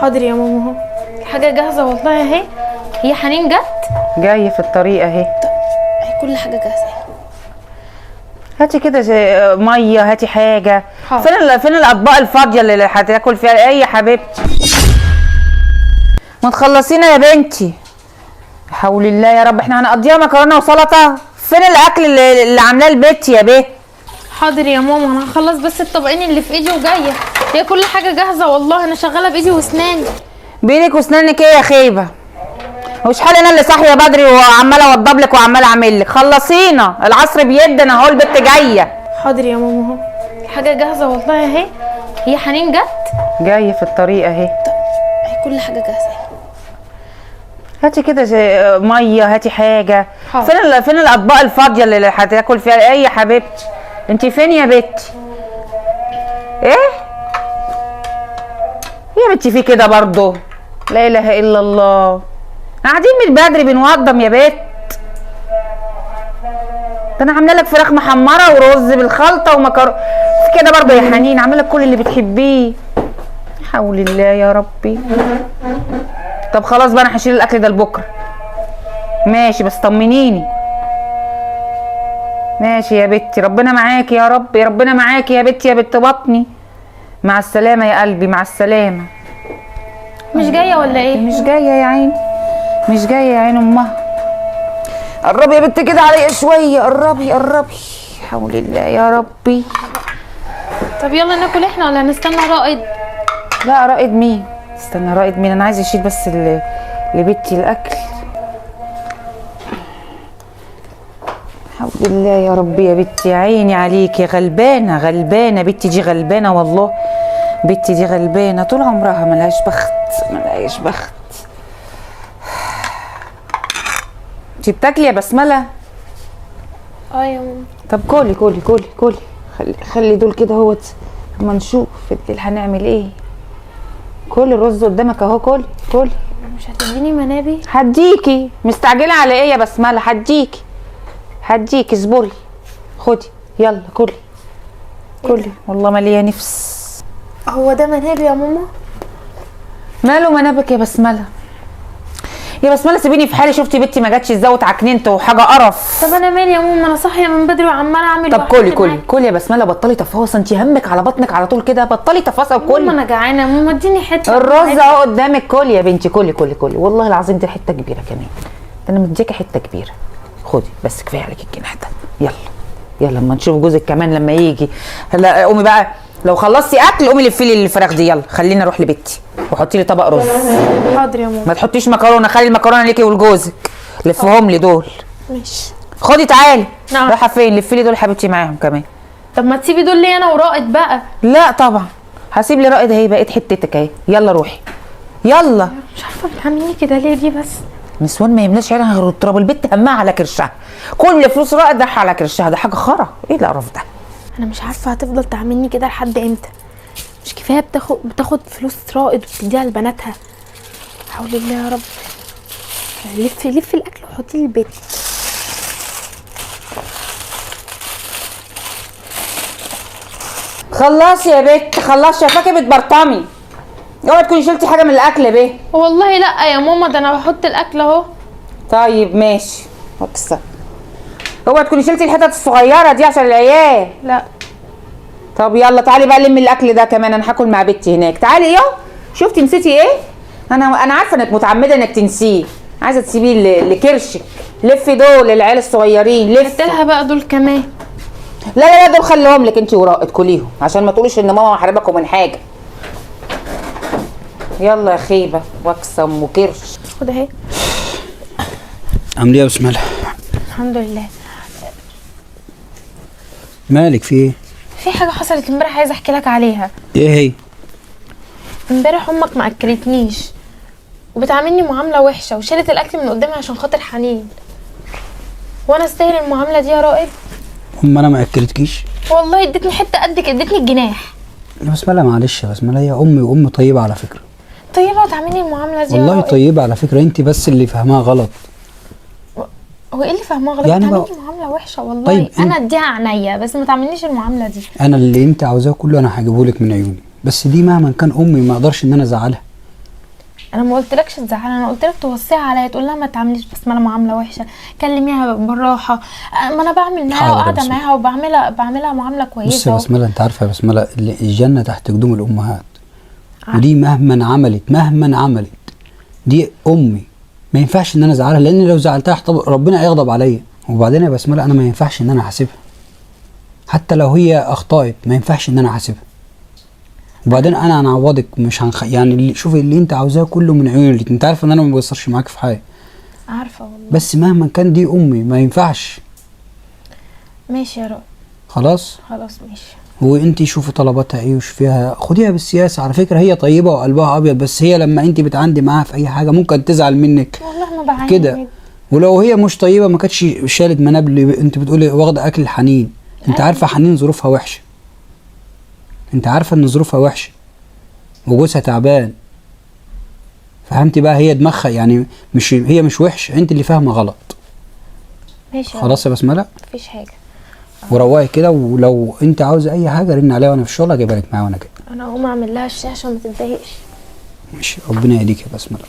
حاضر يا ماما اهو، الحاجة جاهزة والله اهي. هي حنين جت؟ جاية في الطريق اهي. طب اهي كل حاجة جاهزة اهي. هاتي كده مية، هاتي حاجة. حاضر. فين الاطباق الفاضيه اللي هتاكل فيها؟ ايه يا حبيبتي؟ ما تخلصينا يا بنتي. حول الله يا رب، احنا هنقضيها مكرونه وسلطة؟ فين الاكل اللي عاملاه البت يا بيه؟ حاضر يا ماما، انا هخلص بس الطبقين اللي في ايدي وجاية. هي كل حاجة جاهزة والله، انا شغالة بايدي واسناني. بايدك واسنانك ايه يا خيبه؟ مش حال انا اللي صاحية بدري وعماله اوضب لك وعماله اعمل لك. خلصينا، العصر بيدنا اهو، البت جاية. حاضر يا ماما اهو، الحاجة جاهزة والله اهي. هي حنين جت؟ جاية في الطريق اهي. طب اهي كل حاجة جاهزة اهي. هاتي كده مية، هاتي حاجة. حاضر. فين الاطباق الفاضيه اللي هتاكل فيها؟ ايه يا حبيبتي؟ انت فين يا بنتي؟ ايه يا بنتي في كده برضو؟ لا اله الا الله، قاعدين من بدري بنوضم يا بت. ده انا عامله لك فراخ محمرة ورز بالخلطه ومكرونه في كده برضو يا حنين، عامله لك كل اللي بتحبيه. حول الله يا ربي. طب خلاص بقى، انا هشيل الاكل ده لبكرة. ماشي، بس طمنيني. ماشي يا بنتي، ربنا معاكي يا رب، يا ربنا معاكي يا بنتي، يا بنت بطني. مع السلامة يا قلبي، مع السلامة. مش جاية ولا ايه؟ مش جاية يا عيني، مش جاية يا عين امها. قربي يا بنت كده عليا شوية، قربي قربي. حول الله يا ربي. طب يلا ناكل احنا ولا هنستنى رائد؟ لا رائد مين؟ استنى رائد مين؟ انا عايزه اشيل بس لبنتي الاكل. حول الله يا ربي. يا بنتي يا عيني عليكي، غلبانه غلبانه بنتي دي، غلبانه والله، بنتي دي غلبانه طول عمرها، ملهاش بخت ملهاش بخت. انتي بتاكلي يا بسملة؟ اه يا ماما. طب كلي كلي كلي كلي، خلي دول كده اهوت اما نشوف الليل هنعمل ايه. كل الرز قدامك اهو، كلي كلي. مش هتديني منابي؟ هديكي، مستعجلة على ايه يا بسملة؟ هديكي هديكي، اصبري. خدي يلا كلي كلي، والله ماليه نفس. هو ده منابي يا ماما؟ ماله منابك يا بسملة؟ يا بسملة سيبيني في حالي، شفتي بنتي ما جاتش ازاي واتعكننت وحاجه قرف. طب انا مالي يا ماما، انا صاحية من بدري وعماله اعمل. طب كلي كلي كلي يا بسملة، بطلي تفاصه، انت همك على بطنك على طول كده، بطلي تفاصه وكلي. ماما انا جعانة يا ماما، اديني حتة. الرز اهو قدامك، كلي يا بنتي، كلي كلي كلي. والله العظيم دي حتة كبيرة كمان، ده انا مديكي حتة كبيرة. خدي بس كفاية عليك الجناح ده. يلا يلا اما نشوف جوزك كمان لما يجي. هلا قومي بقى، لو خلصتي اكل قومي لفي لي الفراخ دي، يلا خلينا اروح لبيتي وحطي لي طبق رز. حاضر يا ماما. ما تحطيش مكرونه، خلي المكرونه ليكي ولجوزك. لفهم لي دول. ماشي. خدي تعالي. نعم. رايحة فين؟ لفي لي دول حبيبتي معاهم كمان. طب ما تسيبي دول لي انا ورائد بقى. لا طبعا هسيب لي رائد، اهي بقت حتتك اهي. يلا روحي يلا. مش عارفه بتعامليني كده ليه دي بس. نسوان ما يملاش عينها غير التراب، البت همها على كرشها، كل فلوس رائد رايحة على كرشها، ده حاجة خرا. ايه القرف ده؟ انا مش عارفه هتفضل تعاملني كده لحد امتى. مش كفاية بتاخد فلوس رائد وبتديها لبناتها؟ حول الله يا رب. لف لف الاكل وحطيه للبيت. خلصي يا بت، خلصي يا فاكهة، بتبرطمي. اوعي تكوني شلتي حاجة من الاكل يا بيه. والله لا يا ماما، ده انا بحط الاكل اهو. طيب ماشي. اكسر. اوعي تكوني شلتي الحتت الصغيرة دي عشان العيال. لا. طب يلا تعالي بقى لمي الاكل ده كمان، انا هاكل مع بنتي هناك. تعالي يو. شفتي نسيتي ايه؟ انا عارفه انك متعمدة انك تنسيه، عايزه تسيبيه لكرشك. لفي دول للعيال الصغيرين، لفي لها بقى دول كمان. لا لا لا دول خليهم لك انت ورائد، كليهم عشان ما تقوليش ان ماما حرمكم من حاجة. يلا يا خيبه واكسم وكرش. خد اهي. عامله ايه يا بسملة؟ الحمد لله. مالك في ايه؟ في حاجة حصلت امبارح عايزه احكي لك عليها. ايه هي؟ امبارح امك ما اكلتنيش وبتعاملني معاملة وحشة وشالت الاكل من قدامي عشان خاطر حنين. وانا استاهل المعاملة دي يا رائد؟ ام انا ما اكلتكيش؟ والله اديتني حتة قدك، اديتني الجناح. يا بسملة معلش يا بسملة، هي امي وام طيبة على فكرة. طيبة وتعاملني المعاملة دي والله طيبة على فكرة، انت بس اللي فاهماها غلط. هو ايه اللي فاهماه غلط؟ يعني بتعاملني معاملة وحشة والله. طيب انا اديها عينيا بس ما تعملنيش المعاملة دي. انا اللي انت عاوزاه كله انا هجيبهولك من عيوني، بس دي مهما كان امي ما اقدرش ان انا ازعلها. انا ما قلتلكش تزعلها، انا قلت لك توصيها عليا، تقول لها ما تعمليش بسملة معاملة وحشة، كلميها بالراحة. ما انا بعمل معاها حاضر يا وقاعدة بسملة. معاها وبعملها معاملة بصي يا كويسة بسملة، انت عارفه يا بسملة الجنة تحت قدوم الامهات، ودي مهما عملت مهما عملت دي امي، ما ينفعش ان انا ازعلها، لان لو زعلتها ربنا هيغضب عليا. وبعدين يا بسملة انا ما ينفعش ان انا احاسبها، حتى لو هي اخطأت ما ينفعش ان انا احاسبها. وبعدين انا هنعوضك، مش يعني شوفي اللي انت عاوزاه كله من عيوني، انت عارفه ان انا ما بقصرش معاك في حاجة، عارفه والله. بس مهما كان دي امي ما ينفعش. ماشي يا رائد. خلاص خلاص ماشي. وانت شوفي طلباتها ايه وشوفيها، خديها بالسياسة. على فكرة هي طيبة وقلبها ابيض، بس هي لما انت بتعندي معاها في اي حاجة ممكن تزعل منك والله ما بعاند كده. ولو هي مش طيبة ما كانتش شالت منابل. انت بتقولي واخده اكل حنين، انت عارفه حنين ظروفها وحشة، انت عارفه ان ظروفها وحشة وجوزها تعبان، فهمتي بقى؟ هي دماغها يعني مش، هي مش وحش، انت اللي فاهمه غلط. ماشي يا خلاص يا بسملة، رائد، مفيش حاجة. وروقي كده، ولو انت عاوزه اي حاجة رن عليا وانا في الشغل اجيبها لك معايا وانا جاي. انا هقوم اعمل لها الشاي عشان ما تتضايقش. ماشي، ربنا يهديك يا بسملة.